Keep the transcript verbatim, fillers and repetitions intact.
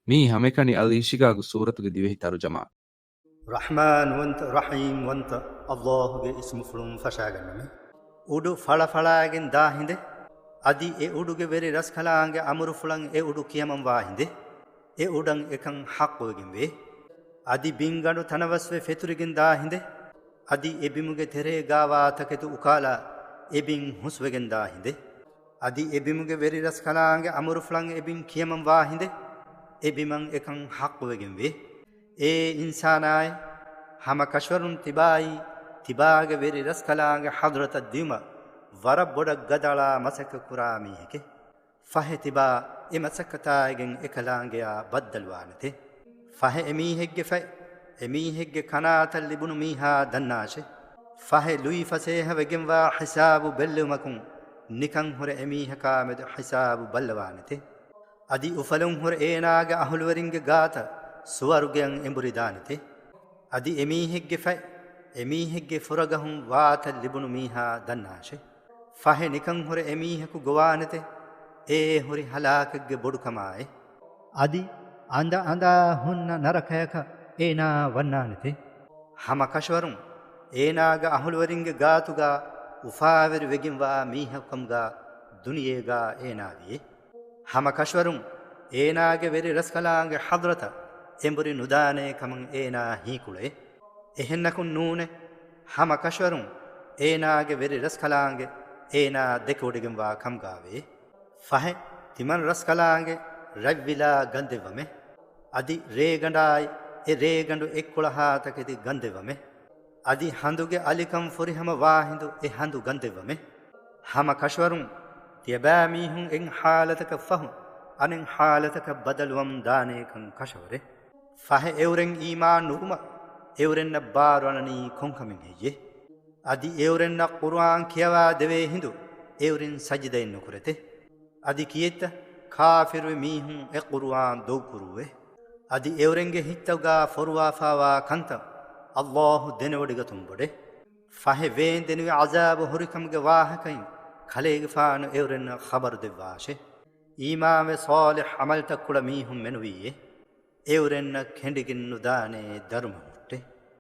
މިއީ ހަމައެކަނި އަލްއިންޝިގާގު ސޫރަތުގެ ދިވެހި ތަރުޖަމާ. ރަޙްމާންވަންތަ، ރަޙީމްވަންތަ އައްލާހުގެ އިސްމުފުޅުން ފަށާގަންނަމެ. އުޑު ފަޅަފަޅާގެން ދާ ހިނދެއް. އަދި އެ އުޑުގެ ވެރި ރަސްކަލާނގެ އަމުރުފުޅަށް އެ އުޑު ކިޔަމަންވާ ހިނދެއް. އެ އުޑަށް އެކަން ޙައްޤުވެގެންވޭ. އަދި ބިންގަނޑު ތަނަވަސްވެ ފެތުރިގެން ދާ ހިނދެއް. އަދި އެ ބިމުގެ ތެރޭގާވާ ތަކެތި އުކާލާ އެ ބިން ހުސްވެގެން ދާ ހިނދެއް. އަދި އެ ބިމުގެ ވެރި ރަސްކަލާނގެ އަމުރުފުޅަށް އެ ބިން ކިޔަމަންވާ ހިނދެއް. އެ ބިމަށް އެކަން ޙައްޤުވެގެންވޭ. އޭ އިންސާނާއޭ! ހަމަ ކަށަވަރުން ތިބާއީ، ތިބާގެ ވެރި ރަސްކަލާނގެ ޙަޟްރަތަށް ދިޔުމަށް ވަރަށް ބޮޑަށް ގަދައަޅާ މަސައްކަތް ކުރާ މީހެކޭ. ފަހެ ތިބާ އެ މަސައްކަތާއިގެން އެކަލާނގެއާ ބައްދަލުވާނެތޭ. ފަހެ އެމީހެއްގެ ފަތް، އެމީހެއްގެ ކަނާތަށް ލިބުނު މީހާ ދަންނާށޭ. ފަހެ ލުއިފަސޭހަވެގެންވާ ހިސާބު ބެއްލެވުމަކުން ނިކަން ހުރެ އެމީހަކާމެދު ހިސާބު ބައްލަވާނެތޭ. އަދި އުފަލުން ހުރެ އޭނާގެ އަހުލުވެރިންގެ ގާތަށް ސުވަރުގެއަށް އެނބުރިދާނެތޭ. އަދި އެމީހެއްގެ ފަތް، އެމީހެއްގެ ފުރަގަހުން ވާތަށް ލިބުނު މީހާ ދަންނާށޭ. ފަހެ ނިކަން ހުރެ އެމީހަކު ގޮވާނެތޭ. އެއީ ހުރި ހަލާކެއްގެ ބޮޑުކަމާއޭ. އަދި އަނދަ އަނދާ ހުންނަ ނަރަކަޔަކަށް އޭނާ ވަންނާނެތޭ. ހަމަ ކަށަވަރުން އޭނާގެ އަހުލުވެރިންގެ ގާތުގާ އުފާވެރިވެގެންވާ މީހަކުކަމުގާ ދުނިޔޭގާ އޭނާ ވިޔޭ. ހަމަ ކަށަވަރުން އޭނާގެ ވެރި ރަސްކަލާނގެ ޙަޟްރަތަށް އެނބުރި ނުދާނޭ ކަމަށް އޭނާ ހީކުޅޭ. އެހެންނަކުން ނޫނޭ، ހަމަ ކަށަވަރުން އޭނާގެ ވެރި ރަސްކަލާނގެ އޭނާ ދެކެވޮޑިގެންވާ ކަމުގާވޭ. ފަހެ ތިމަން ރަސްކަލާނގެ ރަތްވިލާ ގަންދެއްވަމޭ. އަދި ރޭގަނޑާއި އެ ރޭގަނޑު އެއްކުޅަހާ ތަކެތި ގަންދެއްވަމޭ. އަދި ހަނދުގެ އަލިކަން ފުރިހަމަ ވާހިނދު އެ ހަނދު ގަންދެއްވަމޭ. ހަމަ ކަށަވަރުން ތިޔަބައިމީހުން އެއް ޙާލަތަކަށް ފަހު އަނެއް ޙާލަތަކަށް ބަދަލުވަމުން ދާނޭކަން ކަށަވަރޭ. ފަހެ އެއުރެން އީމާން ނުކުމަށް އެއުރެންނަށް ބާރުއަނަނީ ކޮންކަމެއް ހެއްޔޭ؟ އަދި އެއުރެންނަށް ޤުރުއާން ކިޔަވާ ދެވޭ ހިނދު އެއުރެން ސަޖިދައެއް ނުކުރެތޭ. އަދި ކިއެއްތަ ކާފިރުވި މީހުން އެ ޤުރުއާން ދޮގުކުރޫއޭ؟ އަދި އެއުރެންގެ ހިތްތަކުގާ ފޮރުވާފާވާ ކަންތައް އައްލާހު ދެނެވޮޑިގަތުން ބޮޑޭ. ފަހެ ވޭންދެނިވި ޢަޒާބު ހުރިކަމުގެ ވާހަކައިން ކަލޭގެފާނު އެއުރެންނަށް ޚަބަރު ދެއްވާށޭ. އީމާންވެ ޞާލިޙް ޢަމަލްތައް ކުޅަ މީހުން މެނުވީއޭ. އެއުރެންނަށް ކެނޑިގެން ނުދާނޭ ދަރުމަ.